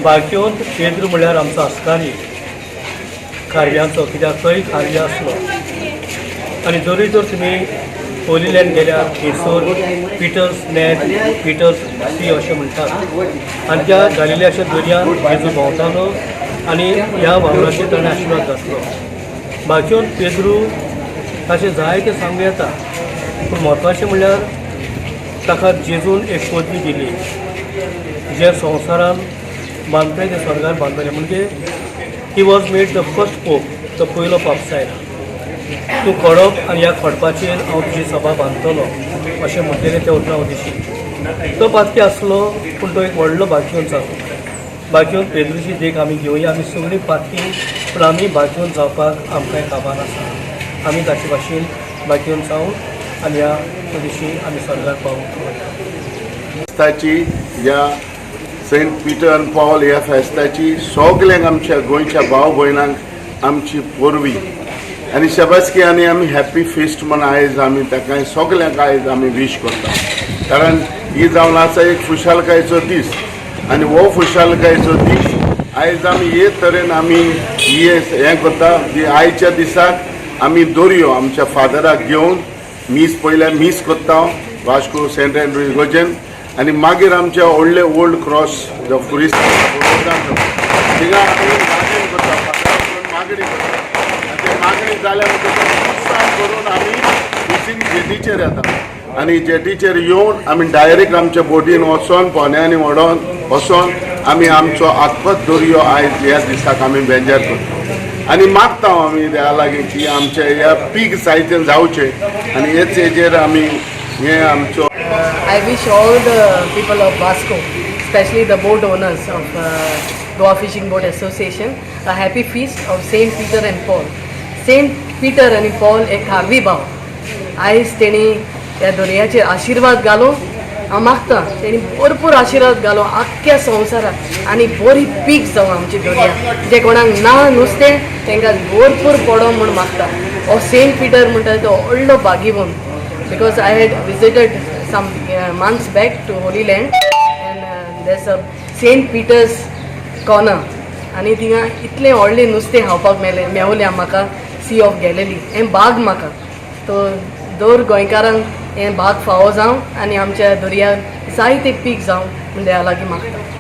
बागेवंत पेद्रू म्हणल्यार आमचो आसकारी खारव्यांचो, कित्याक तोय खारवी आसलो. आनी जरूय जर तुमी होलीलँड गेल्यार थंयसर पिटर्स नेट, पिटर्स सी अशें म्हणटात आनी त्या गालिल्याच्या दर्यान जेजू भोंवतालो आनी ह्या वावराचेर ताणें आशिर्वाद घातलो. बागेवंत पेद्रू ताचें जायतें सांगूं येता, पूण म्हत्वाचें म्हणल्यार ताका जेजून एक पदवी दिली, जे संवसारान बांदतले ते स्वर्गार बांदतले. म्हणजे he was made the first pope, तो पयलो पापस आयला. तूं खडप आनी ह्या खडपाचेर हांव तुजी सभा बांदतलो अशें म्हणलेलें त्या उतरां उदेशी. तो पातकी आसलो, पूण तो एक व्हडलो भाग्यवंत जालो. भाग्यवंत पेद्रूची देख आमी घेवया. आमी सगळीं पातकी, पूण आमी भाग्यवंत जावपाक आमकां काबार आसा. आमी ताचे भाशेन भाग्यवंत जावन आनी ह्या उदेशी आमी स्वर्गार पावूंक. फेस्ताची, ह्या सेंट पिटर आनी पॉल ह्या फेस्ताची सगल्यांक आमच्या गोंयच्या भाव भयणांक आमची परबी आनी शबासकी आनी आमी हॅप्पी फिस्ट म्हण आयज आमी ताका सगल्यांक आयज आमी वीश करता, कारण ही जावन आसा एक खुशालकायेचो दीस. आनी हो खुशालकायेचो दीस आयज आमी हे तरेन आमी हे हें करता की आयच्या दिसाक आमी दोरयो आमच्या फादराक घेवन मीस, पयल्या मीस करता वास्को सेंट एंड्रू इगोर्जेन आनी मागीर आमच्या व्हडले ओल्ड क्रॉस जो खुरीस थिंगा आमी मागणी करता, फादराक मागणी करता आनी ते मागणी जाल्या म्हणटकच उत्साह करून आमी कुशीन जेटीचेर येता आनी जेटीचेर येवन आमी डायरेक्ट आमच्या बोटीन वचोन पोन्यांनी व्हडोन वचोन आमी आमचो आख्खो दर्यो आयज ह्या दिसाक आमी बेंजार करता आनी मागता आमी देवा लागीं की आमचे ह्या पीक साहित्य जावचें आनी हेच हेजेर आमी हे आमचो I wish all the people of Vasco, especially the boat owners of Goa Fishing Boat Association, a happy feast of Saint Peter and Paul. Saint Peter आनी Paul एक खारवी भाव. आयज तेणी ह्या दर्याचेर आशिर्वाद घालो. हांव मागता तेणी भरपूर आशिर्वाद घालो आख्ख्या संवसाराक आनी बरी पीक जावं आमची दर्या. जे कोणाक ना नुस्तें तांकां भरपूर पडो म्हूण मागता. हो सेंट पिटर म्हणटा तो व्हडलो भागीवंत, because I had visited some months back to Holy Land and there's a Saint Peter's corner आनी थिंगा इतलें व्हडलें नुस्तें खावपाक मेळ्ळें, मेवलें म्हाका सी ऑफ गॅलिली. हें भाग म्हाका तो दर गोंयकारांक हें भाग फावो जावं आनी आमच्या दर्यार जायते पीक जावं म्हूण देवा लागीं मागता.